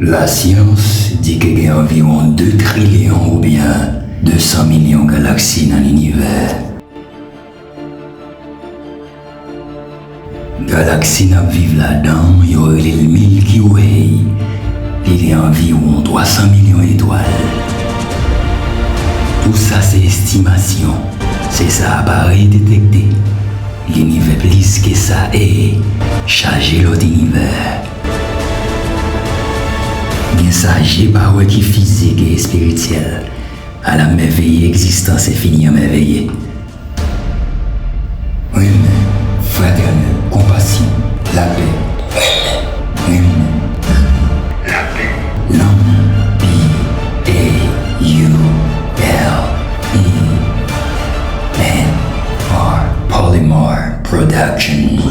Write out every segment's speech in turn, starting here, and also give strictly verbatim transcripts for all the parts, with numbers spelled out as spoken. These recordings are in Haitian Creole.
Lasyans di ke gen anviwon de trilyon oubyen de san milyon galaksi nan linivè. Galaksi n ap viv ladan, yo rele l Milky Way. Li gen anviwon twa san milyon etwal. Tousa se estimasyon. Se sa aparèy detekte. Linivè plis ke sa e chaje lòt inivè. Gen sa je pa wè ki fizik e espirityèl. Ala mèveye egzistans enfini an mèveye. Renmen, fratènèl, konpasyon, lapè. Renmen, renmen, lapè, lanmou. B A U L E M R, Polymorph Production.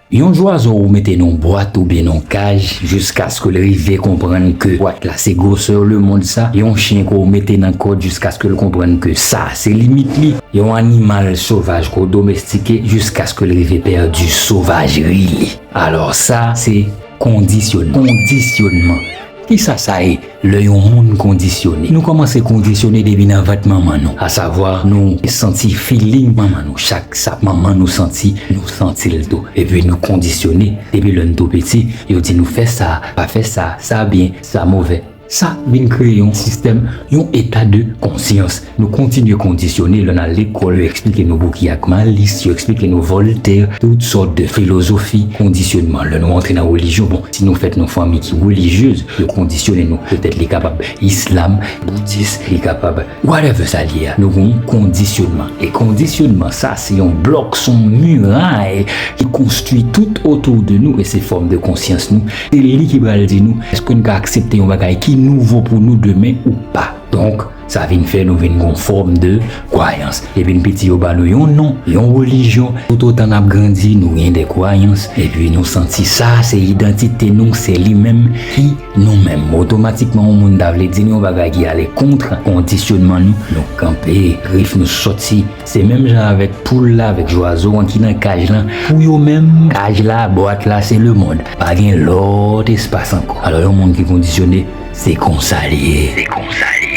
Yon zwazo ou mete nan yon bwat oubyen nan yon kaj jiskaske l rive konprann ke bwat la se gwosè lemonn sa. Yon chen ke w mete nan kòd jiskaske l konprann ke sa se limit li. Yon animal sovaj ke w domestike jiskaske l rive pèdi sovajri li. Alò sa se kondisyonman. Kondisyonman. Kisa sa ye? Lè yon moun kondisyone. Nou kòmanse kondisyone depi nan vant manman nou. Asavwa, nou santi feeling manman nou. Chak sa manman nou santi, nou santi l tou. Epi nou kondisyone. Depi lè n tou piti, yo di nou fè sa, pa fè sa, sa byen, sa movè. Sa vin kreye yon sistèm, yon eta de konsyans. Nou kontinye kondisyone, lè n al lekòl, yo eksplike nou Bouki ak Malis, yo eksplike nou Voltaire, tout sòt de filozofi, kondisyonman. Lè nou antre nan relijyon, bon, si nou fèt nan fanmi ki relijyez, yo kondisyone nou. Petèt li kapab islam, boudis, li kapab whatever sa l ye a. Nou gen yon kondisyonman. E kondisyonman sa, se yon blòk, se yon miray ki konstwi tout otou de nou e se fòm de konsyans nou. Se li ki pral di nou, èske n ka aksepte yon bagay ki nouvo pou nou demen ou pa. Donk, sa vin fè nou vin gon fòm de kwayans. Epi n piti yo ba nou yon non, yon relijyon. Toutotan n ap grandi, nou gen de kwayans. Epi nou santi sa, se idantite nou, se li menm ki nou menm. Otomatikman, yon moun ta vle di nou yon bagay ki ale kont kondisyonman nou, nou kanpe, grif nou soti. Se menm jan avèk poul la, avèk zwazo an ki nan kaj lan. Pou yo menm, kaj la, bwat la, se lemonn. Pa gen lòt espas ankò. Alò, yon moun ki kondisyone, se konsa li ye. Se konsa li ye.